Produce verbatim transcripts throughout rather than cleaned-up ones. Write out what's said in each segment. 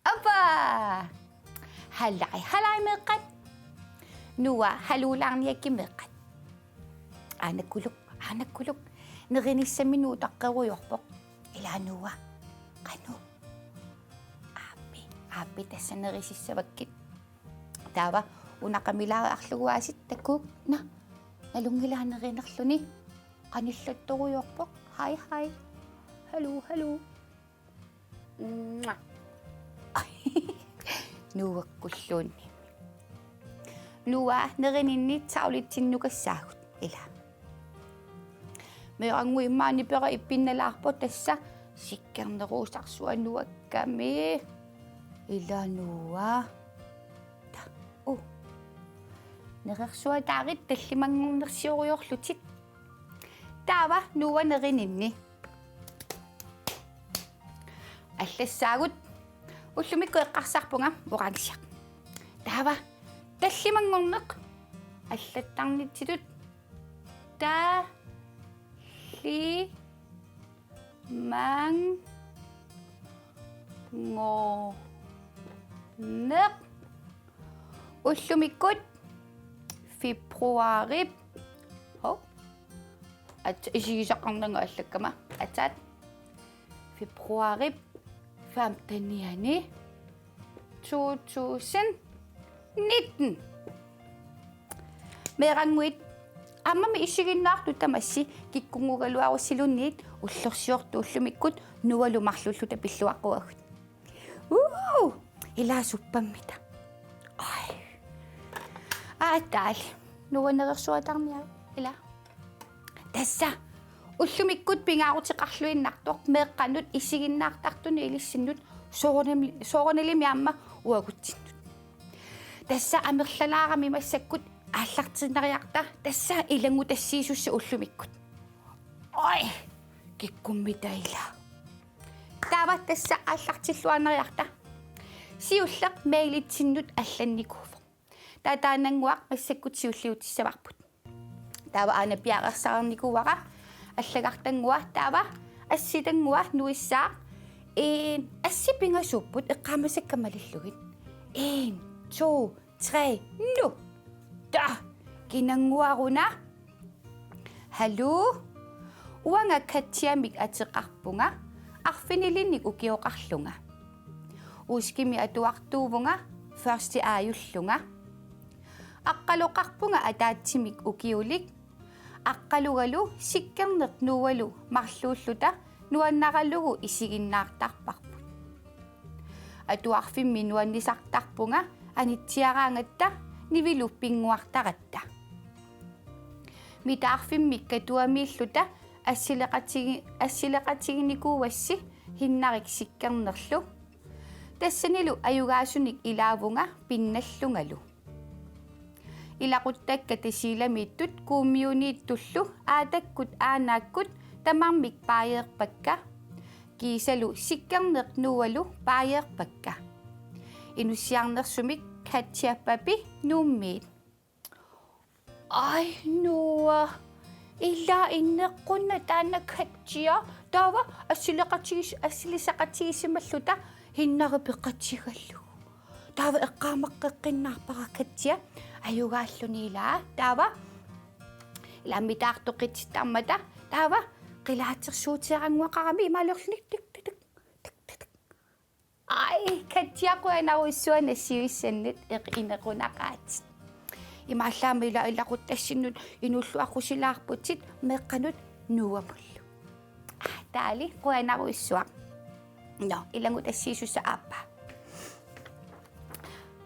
Appa! Halai, halai meeqqat. Noah haluulaarniakkit meeqqat. Aanakuluk, aanakuluk. Nerinissami nuutaqqerujoorpoq. Ilaa Noah. Qanoq? Aappi, aappi tassa nerisissavakkit. Taava una qamilaariarlugu aasiit takuuk. Naa. Nalunngilaa nerinerluni. Qanillattorujoorpoq. Haj, haj. Haluu, haluu. Mua. Noahkkulluunniimmi. Noah nerininni taulitsinnukassaarput ilaa. Meerannguit maani pera ippinnalaarpoq tassa sikkerneruusarsuaq Noahkkami. Ilaa Noah. Taa, u. Nerersuataarit tallimanngornersiorujoorlutit. Taava Noah nerininni. Allassaagut. Ullumikkut eqqarsarpunga orange. Taava tallimanngorneq allattarnitsitut tallimanngorneq. Ullumikkut februarip. Hov. At isigisaqarnanga allakkama. Aatsaat. Februarip femtenianni to tusind nitten. Meerannguit aammami isiginnaartut tamassi kikkunnguugaluarussiluunniit ullorsiortut ullumikkut Noahlu marluulluta pilluaqquagut. Uu! Ilaa suppammita. Ai. Aataali. Noah nerersuataarniarit. Ilaa. Tassa. Ullumikkut pingaaruteqarluinnartoq meeqqanut isiginnaartartunut ilissinnut soorunami-, soorunalimi aamma uagutsinnut. Tassa amerlalaarami massakkut aallartiinnariarta tassa ilanngutassiisussaq ullumikkut. Oj, kikkummita ilaa. Taava tassa aallartilluarneriarta. Siulleq mailitsinnut allannikuuvoq. Taava taannannguaq massakkut siulliutissavarput. Taava aana piareersarnikuuara allagartannguaq taava assitannguaq nuissaaq. Een, assit pingasuupput eqqaamasakka malillugit. En, to, tre, nu. Taa, kinannguaruna? Haluu? Uanga Katjamik ateqarpunga, arfinilinnik ukioqarlunga. Uskimi atuartuuvunga, første A-jullunga. Aqqaloqarpunga ataatsimik ukiulik, aqqalugalu sikkerneq Noahlu marluulluta nuannaralugu isiginnaartarparput. Atuarfimmi nuannisartarpunga anitsiaraangatta nivilu pinnguartaratta. Mitaarfimmik katuamiilluta assileqatigi-, assileqatiginikuuassi Hinnarik sikkernerlu. Tassanilu ajugaasunik ilaavunga pinnallungalu. Ilaquttakka Tasiilamiittut Kuummiuniittullu aatakkut aanaakkut tamarmik paajeerpakka. Kiisalu sikkerneq Noahlu paajeerpakka. Inussiarnersumik Katja Papi Nuummiit. Ai Noah. Ilaa inneqqunna taanna Katja. Taava assileqatigiis-, assilisaqatigisimalluta Hinnari peqatigallugu. Taava eqqaamaqqeqqinnaarpara Katja ajugaalluni ilaa. Taava ilaa mitaartoqitittarmata. Taava qilaatersuuteerannguaqarami imaaliorluni tik, tik, tik, tik, tik, tik. Ai, Katja qujanarujussuaq nassiussannut eq-, inequnaqaatit. Imaallaat ila ilaquttassinnut inuulluaqqusilaarputit meeqqanut Noahmullu. Aa, taali qujanarujussuaq. Nå, ilanngutassiisussaq aappaa.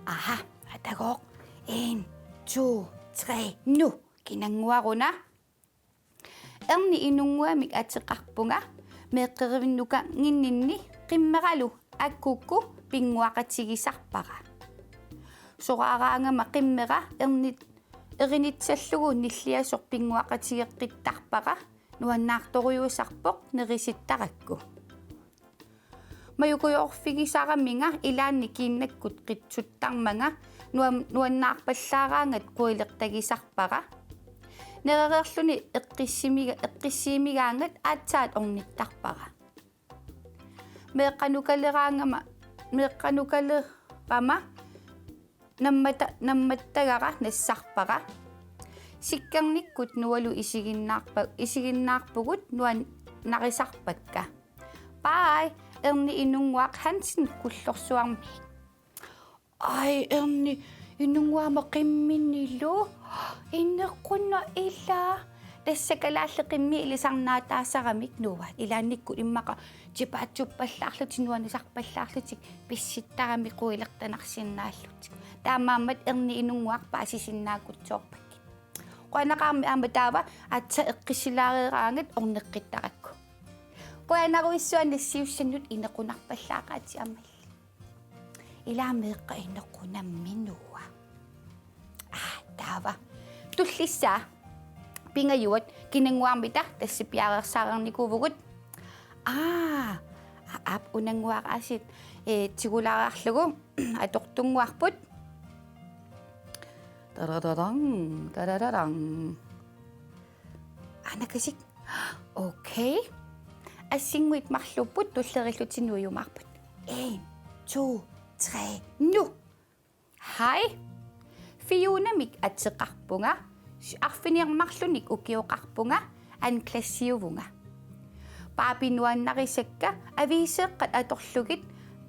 Aha, atagooq. En, to, tre, nu. Kinannguaruna? Erni Inunnguamik ateqarpunga, meeqqerivinnukannginninni qimmeralu Akukku pinnguaqatigisarpara. Soraaraangama qimmera ernit-, erinitsallugu nilliasoq pinnguaqatigeqqittarpara, nuannaartorujuusarpoq nerisittarakku. Majukujoorfigisaraminga ilaanni kiinnakkut qitsuttarmanga nuan-, nuannaarpallaaraangat kuilertagisarpara. Nerereerluni eqqissimiga-, eqqissiimigaangat aatsaat ornittarpara. Meeqqanukaleraangama, meeqqanukalerama nammata-, nammattagara nassarpara. Sikkernikkut Nualu isiginnaarpa-, isiginnaarpugut nuannarisarpakka. Bye, Erni Inunnguaq Hansen Kullorsuarmi. Ai, Erni Inunnguaq qimminilu. Inequnaq ila. Tassa kalaallit qimmii ilisarnaataasaramik Noah. Ilaannikkut immaqa tipaatsuuppallaarlutik, nuannisarpallaarlutik, pissittarami kuilertanarsinnaallutik. Taamaammat Erni Inunnguaq paasisinnaakkutsoorpakkit. Qujanaqaarmi aamma taava aatsaat eqqissilaareeraangat orneqqittarakku. Qujanarujussuaq nassiussannut, inequnarpallaaqaatit aammalli. Ila meeqqat inequnammi Noah. Aa, taava. Tullissaa. Pingajuat kinannguarmita tassa piareersaareernikuuvugut. Aa, a-, aap, unannguaq aasiit, ee, tigulaarlugu atortunnguarput. Tararadang, tararadang. Anakasik. Okay. Assinnguit marluupput, tulleriillutit nuiumaarput. En, to, tre, nu. Hej. Fionamik ateqarpunga, arfineq-marlunik ukioqarpunga, andenklassiuvunga. Paapip nuannarisakka aviiseeqqat atorlugit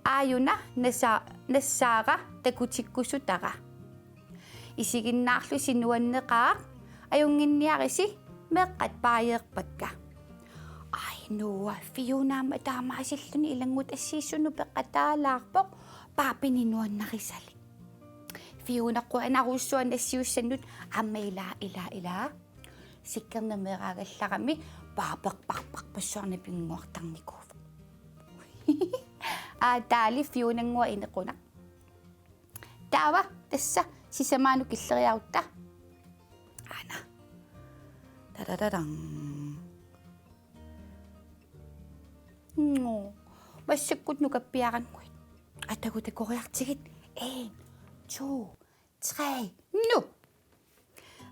aajuna nasa-, nassaara takutikkusutara. Isiginnaarlusi nuanneqaaq, ajunnginniarisi, meeqqat paajeerpakka. Ai Noah, Fiona aamma taamaasilluni ilanngutassiissunnut peqataalaarpoq, paapini nuannarisalik. Fiona, qujanarujussuaq nassiussannut, aamma ila, ila, ila. Sikkerneq meeraagallarami paaperparparpassuarnik pinnguartarnikuuvoq. Aa, taali Fionannguaq inequnaq. Taava tassa sisamaanut killeriarutta. Aana. Tadadadang. Nå. Massakkut nukappiarannguit. Atagu takoriartigit. En, to, tre, nu.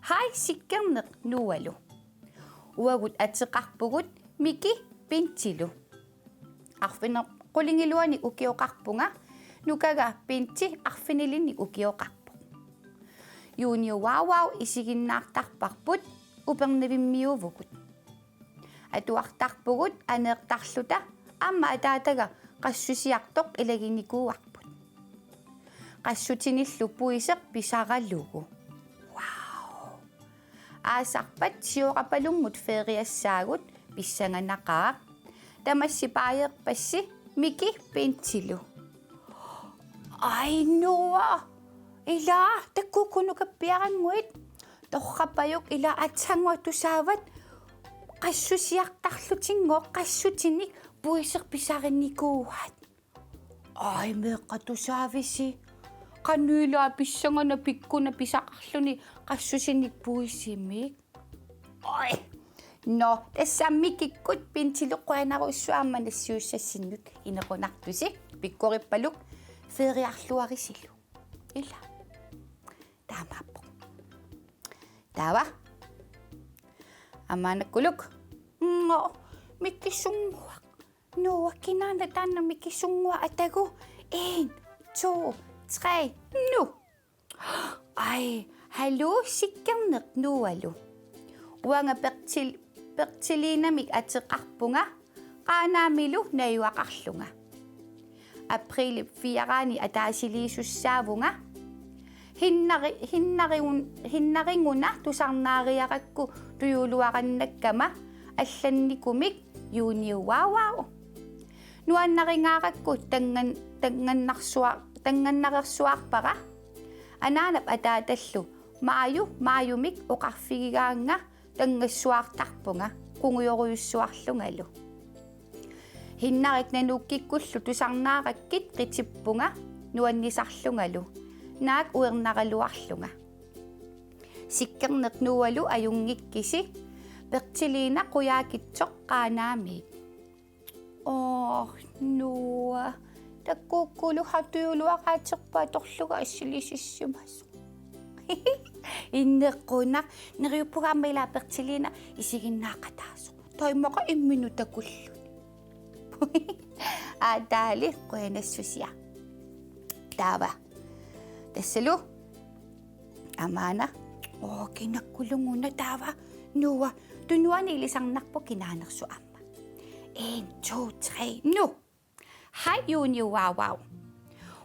Hej Sikkerneq Noahlu. Uagut ateqarpugut Miki Pintilu. Arfineq-, qulingiluanik ukioqarpunga, nukaga Pinti arfinilinnik ukioqarpoq. Junior Wow Wow isiginnaartarparput, Upernavimmiuuvugut. Atuartarpugut aneertarluta, aamma ataataga qassusiartoq ilaginikuuarput. Qassutinillu puiseq pisaralugu. Wow! Aasarpat Siorapalummut feriassaagut, pissanganaqaaq. Tamassi paajeerpassi Miki Pintilu. Ai Noah! Ila, takukkut nukappiarannguit. Torrapajuk, ila aatsaannguaq tusaavat. Qassusiartarlutinngooq qassutinik puiseq pisarinikuuaat. Ai, meeqqat tusaavisi. Qanoq ila pissanganaq pikkuna pisaqarluni qassusinik puisimik. Oj. Nå, tassa Mikikkut Pintilu, qujanarujussuaq aamma nassiussassinnut, inequnartusi, pikkorippaluk feriarluarisilu. Ila. Taamaappoq. Taava. Aamma anakkuluk. Nå, Mikisunnguaq. Nå, kinaana taanna Mikisunnguaq atagu. En, to, tre, nu. Ai, hallo, Sikkerneq Noahlu. Uanga Bertil-, Bertilinamik ateqarpunga, Qaanaamilu najugaqarlunga. Aprilip fire-ani ataasiliisussaavunga. Hinnari-, hinnarigun-, hinnariguna tusarnaariarakku tujuluarannakkama allannikumik Junior Wow Wow. Nuannarigaarakku tangan-, tangannarsua-, tangannareersuarpara. Anaanap ataatallu Maaju Maajumik oqarfigigaannga tangassuartarpunga qungujorujussuarlungalu. Hinnarik Nanukkikkullu tusarnaarakkit qitippunga nuannisarlungalu, naak uernaraluarlunga. Sikkerneq Noahlu ajunngikkisi. Berthelina Qujaukitsoq Qaanaamiit. Aa, Noah. Takkukkulu hatujuluaqaaterpaa torluga assilisissimasoq. Inneqqunaq, neriuppunga aamma ilaa Berthelina isiginnaaqataasoq. Taamaqa imminut takulluni. Aa, taali qujanassusia. Taava. Tassalu. Amaana. Oo, kinakkuluuna taava. Noah. Tunuani ilisarnarpoq kinaanersoq aamma. En, to, tre, nu. Hej Juni Wauwau.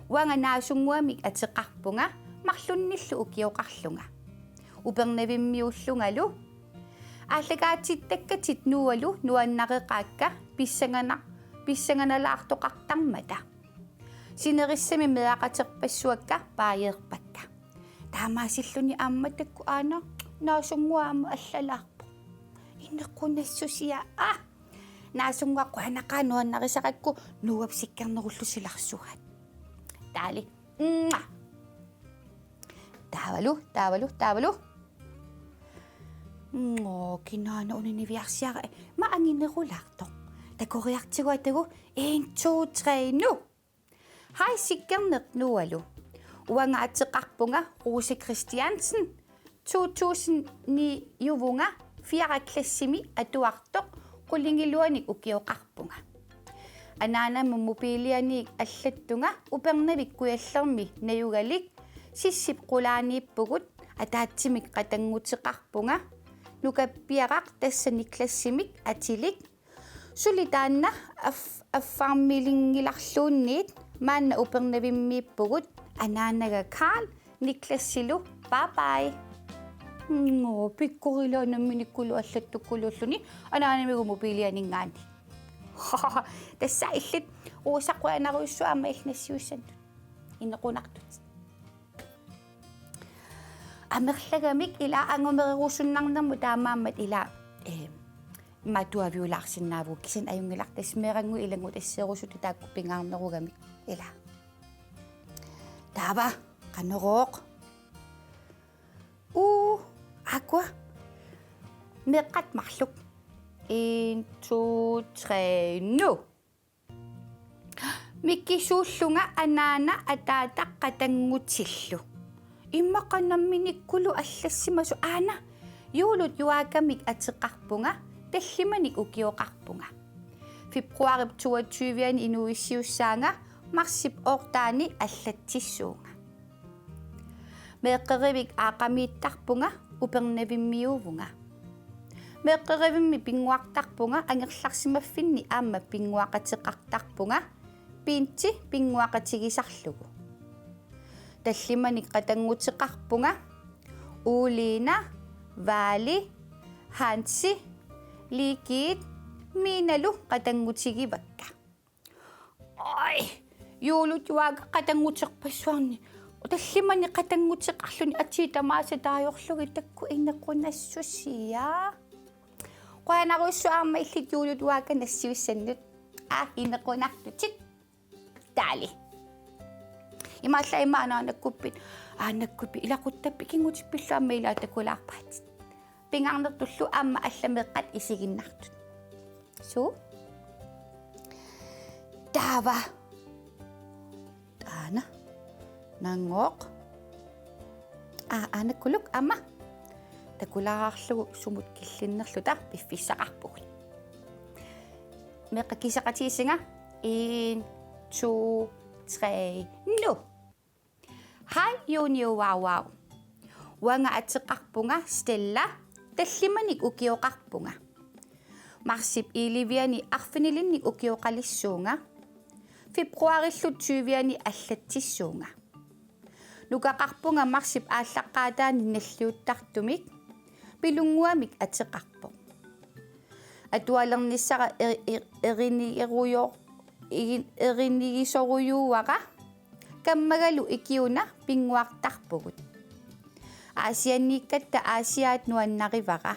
Uanga Naasunnguamik ateqarpunga marlunnillu ukioqarlunga. Upernavimmiuullungalu. Aallakaatittakkatit Noahlu nuannareqaakka pissangana-, pissanganalaartoqartarmata. Sinerissami meeraqaterpassuakka paajeerpakka. Taamaasilluni aamma taakku aana Naasunnguaq aamma allalaarpoq. Inneqqunassusia. Aa! Naasunnguaq qujanaqaaq nuannarisaqakku Noahp sikkernerullu silarsuaat. Taali. Mua. Taavalu, taavalu, taavalu. Ngo, kinaana una niviarsiara. Maa anginerulaartoq. Takoriartigu atagu. En, to, tre, nu. Hej Sikkerneq Noahlu. Uanga ateqarpunga Rose Christiansen, to tusind ni-uvunga, fjerde klassimi atuartoq, qulingiluanik ukioqarpunga. Anaanamut mobiilianiit allattunga Upernavik Kujallermi najugalik, sissip qulaaniippugut, ataatsimik qatannguteqarpunga, nukappiaraq tassa niklassimik atilik, suli taanna af-, affarmilingilarluunniit maanna Upernavimmiippugut, anaanaga Karl, Niklasilu, bye bye. Ngo, pikkorilaa namminikkulu allattukkuluulluni, anaanamigut mobiilianinngaanniit. Tassa illit, Rosa qujanarujussuaq aamma illit nassiussannut. Inneqqunartutit. Amerlagamik ilaa angumererusunnarnermut taamaammat ilaa, eh, matuaviulaarsinnaavugut kisianni ajunngilaq tassa meerannguit ilanngutassiorusutut taakku pingaarnerugamik ilaa. Taava, qanorooq. Uu, aqua. Meeqqat marluk. En, to, tre, nu. Mikisuullunga anaana ataata qatanngutillu. Immaqa namminikkulu allassimasoq aana. Juulut juaakamik ateqarpunga, tallimanik ukioqarpunga. Februarip toogtyve-ani inuuissiussaanga, marsip otte-ani allatsissuunga. Meeqqerivik aaqqamiittarpunga, Upernavimmiuuvunga. Meeqqerivimmi pinnguartarpunga, angerlarsimaffinni aamma pinnguaqateqartarpunga, Pinti pinnguaqatigisarlugu. Tallimanik qatannguteqarpunga, Uliina, Vaali, Hansi, Liikiit, Miinalu qatanngutigivakka. Oj, juulut juaakka qatannguterpassuarni. Tallimanik qatannguteqarluni atii tamaasa taajorlugit taakku inneqqunassusia. Qujanarujussuaq aamma illit juulut juaakka nassiussannut. Aa, inneqqunartutit. Taali. Imaallaat ima anaanakkuppit, aanakkuppit, ilaquttappit, ikinngutippillu aamma ilaa takulaarpaatit. Pingaarnertullu aamma allat meeqqat isiginnaartut. Suu. Taava. Taanna. Nangooq. Aa, aanakkuluk aamma. Takulaarlugu sumut killinnerluta piffissaqarpugut. Meeqqat kiisaqatigiissinga. En, to, tre, nu. Hej, Junior Wow Wow. Uanga ateqarpunga Stella, tallimanik ukioqarpunga. Marsip elleve-ani arfinilinnik ukioqalissuunga. Februarillu tyve-ani allatsissuunga. Nukaqarpunga marsip aallaqqaataani nalliuttartumik. Pilunnguamik ateqarpoq. Atualernissara er-, er-, erinigerujo-, igi-, erinigisorujuuara. Kammagalu ikiuna pinnguartarpugut. Aasianniikkatta Aasiaat nuannarivara.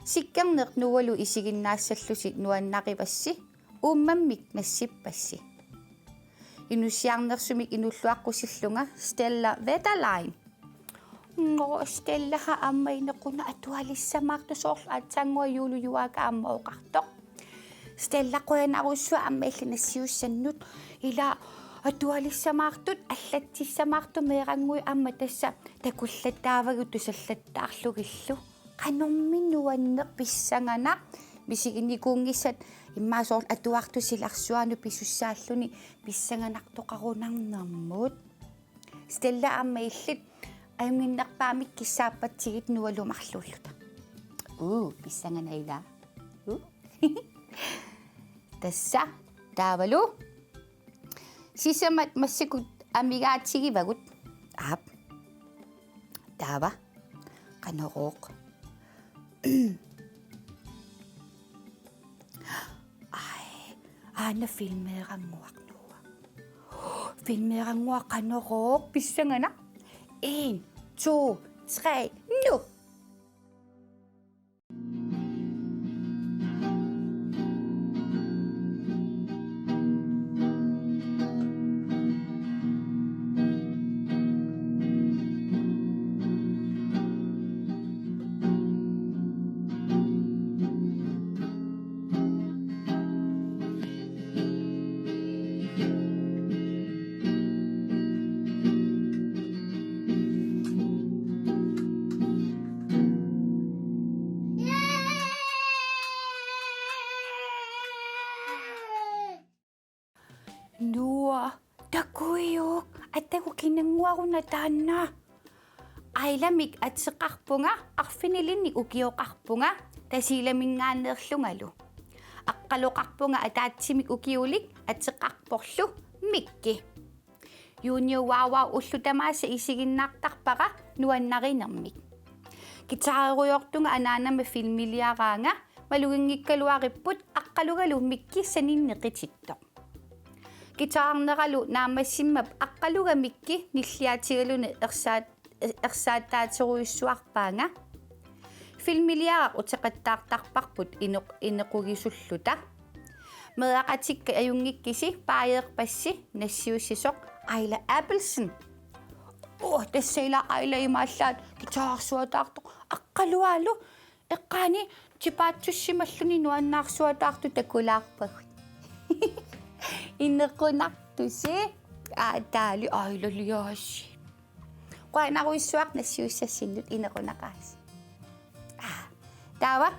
Sikkerneq Noahlu isiginnaassallusi nuannarivassi, uummammik nassippassi. Inussiarnersumik inuulluaqqusillunga Stella Wetterlein. Nå, Stella aamma inequnaq atualissamaartoq soorlu aatsaannguaq juulujuaaka aamma oqartoq. Stella qujanarsuaq aamma illit nassiussannut. Ila atualissamaartut, allatsissamaartut meerannguit aamma tassa takullattaavagut tusallattaarlugillu. Qanormi nuanneq pissanganaq misiginikuunngissat immaqa soorlu atuartut silarsuarnut pisussaalluni pissanganartoqarunarnermut. Stella aamma illit ajunnginnerpaamik kissaappatsigit nualumarluulluta. Uu, pissanganaq ila. Uu. Tassa, taavalu. Sisamat massakkut amigaatigivagut. Aap. Taava. Qanorooq. Ai, aana filmeerannguaq Noah. Filmeerannguaq qanorooq pissanganaq. En, to, tre, nu! Noah, takujuk, atagu kinannguaruna taanna. Ailamik ateqarpunga, arfinilinnik ukioqarpunga, Tasiilaminngaanneerlungalu. Aqqaloqarpunga ataatsimik ukiulik ateqarporlu Mikki. Junior Wawa ullut tamaasa isiginnaartarpara nuannarinermik. Guitarerujoortunga anaanama filmiliaraanga maluginngikkaluaripput aqqalugalu Mikki saninneqitittoq. Guitarerneralu naammassimmap aqqaluga Mikki nilliatigaluni ersaat-, ersaattaaterujussuarpaanga. Filmiliaraq uteqattaartarparput ineq-, inequgisulluta. Meeraqatikka ajunngikkisi paajeerpassi nassiussisoq Aila Appelsen. Uu, tassa ila Aila imaallaat guitarersuataartoq aqqaluaalu eqqaani tipaatsussimalluni nuannaarsuataartut takulaarpagut. Inequnartusi. Aa, taali Aila Eliasen. Qujanarujussuaq nassiussassinnut, inequnaqaasi. Aa, taava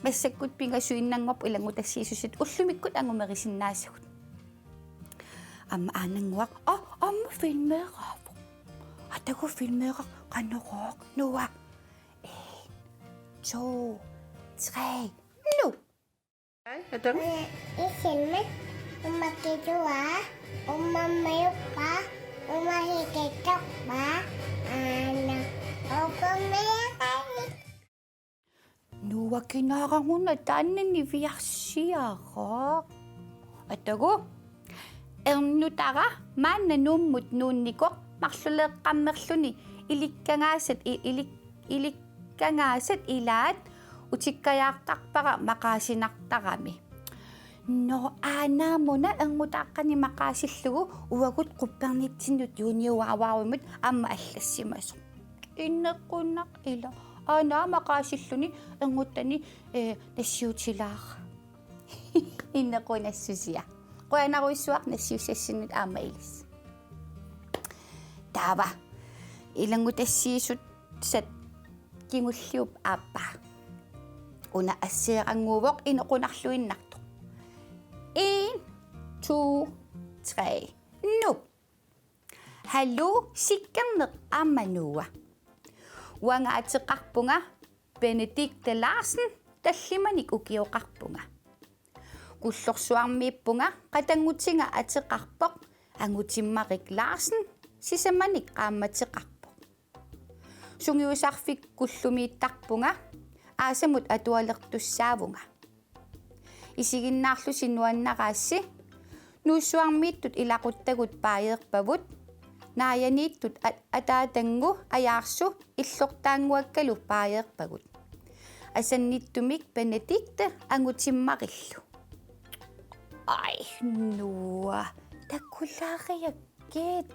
massakkut pingasuinnanngorput ilanngutassiisussat ullumikkut angumerisinnaasagut. Aamma aanannguaq, aa, aamma filmeeraavoq. Atagu filmeeraq qanorooq, Noah. En, to, tre, nu! Hej, Adam. Isimmi umakkitua, umammiuppa, umahikittorpa, aana, ukummiaqani. Noah, kinaaraguna taanna niviarsiaraq. Atagu. Ernutara maanna Nuummut nuunnikoq marluleeqqammerluni ilikkagaasat i-, ilik-, ilikkangaasat ilaat utikkajaartarpara maqaasinartarami. Nå, aanaamuna ernutaaqqani maqaasillugu uagut quppernitsinnut Junior Wawaimut aamma allassimasoq. Inequnaq ila. Aana maqaasilluni ernutani, eh, nassiutilaara. Inequnassusia. Qujanarujussuaq nassiussassinnut aamma ilissi. Taava. Ilanngutassiisussat kingulliup aappaa. Una asseerannguuvoq inequnarluinnartoq. En, to, tre, nu! Hallo, Sikkerneq aamma Noah. Uanga ateqarpunga Benedikte Larsen, tallimanik ukioqarpunga. Kullorsuarmiippunga, qatanngutiga ateqarpoq Angutimmarik Larsen, sisamanik qaammateqarpoq. Sungiusarfik Kullumiittarpunga, aasamut atualertussaavunga. Isiginnaarlusi nuannaraassi, Nuussuarmiittut ilaquttagut paajeerpavut, Naajaniittut a-, ataatanngu Ajaarsu illortaannguakkalu paajeerpagut. Asannittumik Benedikte Angutimmarillu. Ai, Noah, takulaariakkit.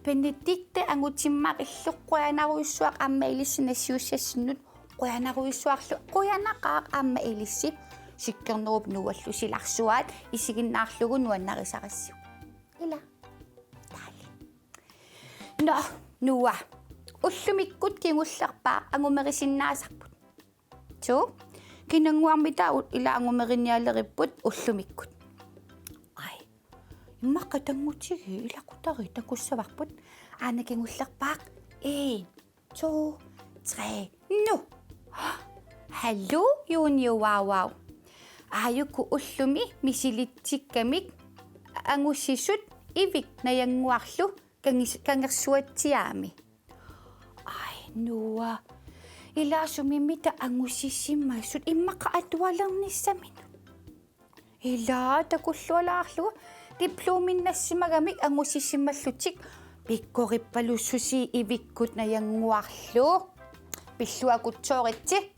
Benedikte angutimmarillu qujanarujussuaq aamma ilissi nassiussassinnut. Qujanarujussuarlu, qujanaqaaq aamma ilissi. Sikkernerup Noahlu silarsuaat isiginnaarlugu nuannarisarassiuk. Ila. Taali. Nå, Noah. Ullumikkut kingullerpaaq angumerisinnaasarput. Suu, kinannguarmita u-, ila angumerinialeripput ullumikkut. Ai. Immaqa tanngutigii, ila qutari takussavarput. Aana kingullerpaaq. En, to, tre, nu. Hallo, Junior Wow Wow. Aajuku ullumi misilitsikkamik angusisut Ivik Najannguarlu kangis-, kangersuatsiaami. Ai, Noah. Ila sumi mita angusisimasut immaqa atualernissaminut. Ila takullualaarlugu diplominnassimagamik angusisimallutik pikkorippallussusii Ivikkut Najannguarlu. Pilluakutsooritsi.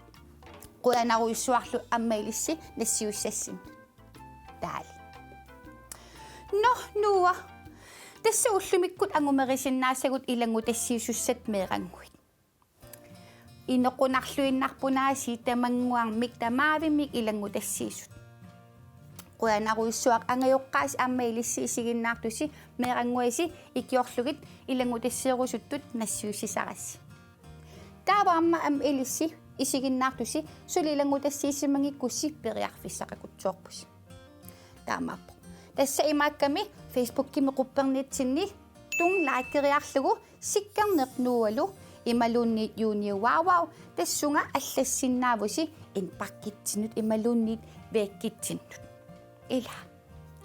Qujanarujussuarlu aamma ilissi nassiussassinnut. Taali. Nå, Noah. Tassa ullumikkut angumerisinnaasagut ilanngutassiisussat meerannguit. Inoqunarluinnarput aasiit tamannguarmik tamaavimmik ilanngutassiisut. Qujanarujussuaq angajoqqaasi aamma ilissi isiginnaartusi meerannguisi ikiorlugit ilanngutassiiurusuttut nassiussisarassi. Taava aamma aamma ilissi isiginnaartusi suli ilanngutassiisimanngikkussi periarfissaqakutsoorpusi. Taamaappoq. Tassa imaakkami Facebookimi quppernitsinni tunnga likeriarlugu Sikkerneq Noahlu imaluunniit Junior Wow Wow tassunga allassinnaavusi indbokkitsinnut imaluunniit væggitsinnut. Ila.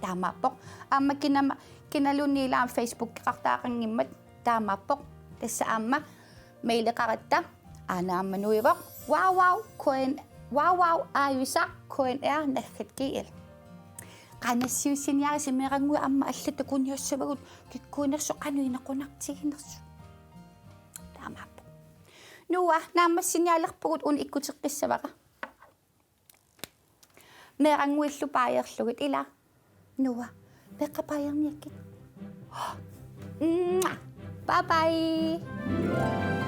Taamaappoq. Aamma kinama-, kinaluunniit ila Facebookeqartaqannginnama taamaappoq. Tassa aamma maileqaratta aana aamma nuivoq. Wow wow K N, wow wow ajusa K N R naggat G L. Qaa nassiussiniarisi meerannguit aamma allat takuniassavagut kikkuunersut qanoq inoqunartiginersut. Taamaappoq. Noah, naammassinialerpugut una ikkuteqqissavara. Meerannguillu baajerlugit ila. Noah, meeqqat baajerniakkit. Mwah. Bye bye.